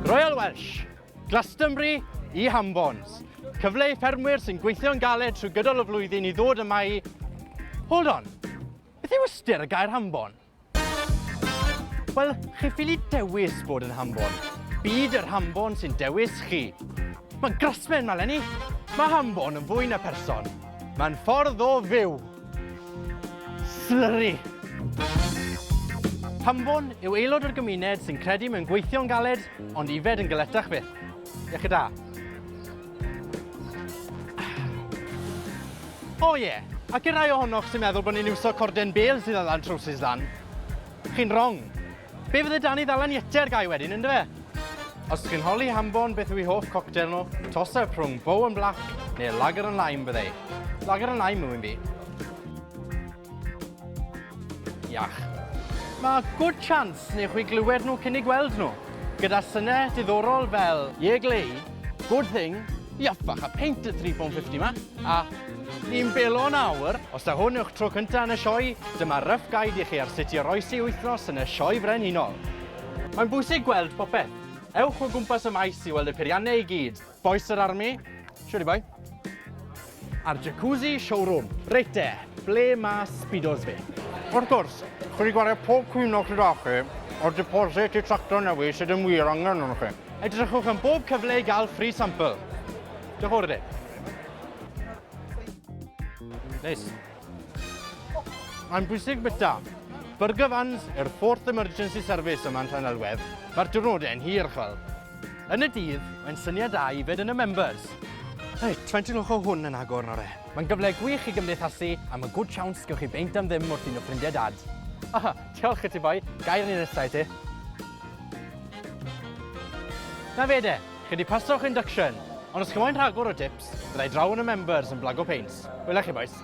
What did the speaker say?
Royal Welsh, Glastonbury i Hambons. Cyfle i ffermwyr sy'n gweithio'n galed trwy gydol y flwyddyn i ddod yma i... Hold on! Beth yw ystyr y gair hambon? Wel, chi ffili dewis bod yn hambon. Byd yr hambon sy'n dewis chi. Mae'n grasmen ma, Lenny. Mae hambon yn fwy na person. Mae'n ffordd o fyw. Slyri. Hambon yw aelod o'r gymuned sy'n credu mewn gweithio'n galed, ond ifed yn galetach fyth. Iechyd da. O ie, ac i'r rhai ohonoch sy'n meddwl bod ni'n iwso corden bêl sydd ddala'n trowsus lan, chi'n rong. Be fydde 'da ni ddala'n ieter gai wedyn, yndyfe? Os chi'n holi Hambon beth yw 'u hoff coctel nhw, toss-up rhwng Bow and Black neu Lager and Lime fydde i. Lager and Lime yw un fi. Iach. Mae good chance neu chwi glywed nhw cyn eu gweld nhw. Gyda synau diddorol fel Ie glei, Good thing, Iafach a peint y £3.50 ma, a Ni'n belo nawr. Os da hwn yw'ch tro cyntaf yn y sioe, dyma rough guide i chi ar sut i oroesi wythnos yn y Sioe Frenhinol. Mae'n bwysig gweld popeth. Ewch o gwmpas y maes i weld y peiriannau i gyd. Bois yr army. Shwd i boi? A'r jacuzzi showroom. Reit te, ble ma speedos fi? Wrth gwrs, chi wedi gwario pob cwyno sydd â chi o'r deposit i tractor newydd sydd ddim wir angen arnoch chi. Edrychwch am bob cyfle i gael free sample. Diolch yn fawr i ti. Neis. Mae'n bwysig byta. Burger vans yw'r fourth emergency service yma yn Llanelwedd. Mae'r diwrnodau yn hir, chwel. Yn y dydd, mae'n syniad da i fed yn y members. Reit, faint o'r gloch o hwn yn agor nawr e? Mae'n gyfle gwych i gymdeithasu a mae good chance gewch chi beint am ddim wrth un o ffrindiau dad. Aha, diolch i ti boi, gair ni nesa i ti. Na fe de, chi wedi paso'ch induction. Ond os chi moyn rhagor o tips, byddai draw yn y members yn blago peints. Wela chi bois.